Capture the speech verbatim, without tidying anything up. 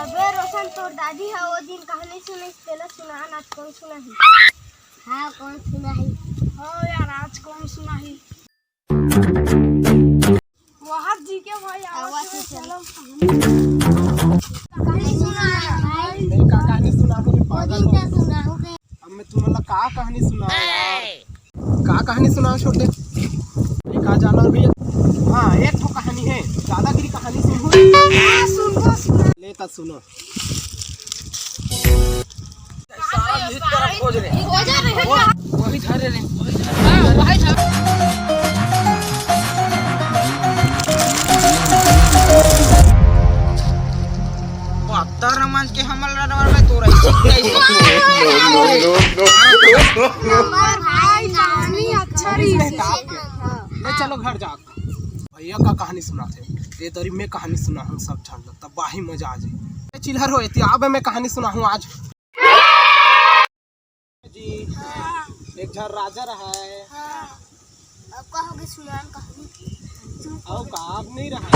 अबे रोशन, तोर दादी ह ओ दिन कहानी सुनाइस, तेला सुना ना, आज कौन सुनाही? हाँ, कौन सुनाही? हाँ यार, आज कौन सुनाही? वाह जी के भाई, आवाज आवाज से से चलो। कहानी सुना भाई। नहीं, का कहानी सुना दो, ओ पागल दिन हो। का सुना हो गए? अब मैं तुमन ला का कहानी सुनाऊं यार? का कहानी सुनाओ छोटे? ये का जानो भैया? हाँ, एक ठो कहानी है, दादागिरी कहानी सुनहू। हाँ, सुनबो, सुनबो। ले त सुनो। सारा भीतर खोज ले। खोज ले। वही धरे रे। हाँ, वही धरे। पत्थर मांज के हमल रनवर में तोरा इसी कैसे? नंबर भाई, कहानी अच्छा रही। ले चलो घर जा। भैया का कहानी सुनाथे, ये दरी में कहानी सुना हम सब झन ला, तब बाही मजा आ जाए। ए चिल्हर हो, एती आबे मैं कहानी सुनाहूँ आज। जी, एक झन राजा रहा है। हाँ। अब का होगे सुनान कहानी? अउ का, अब नहीं रहा।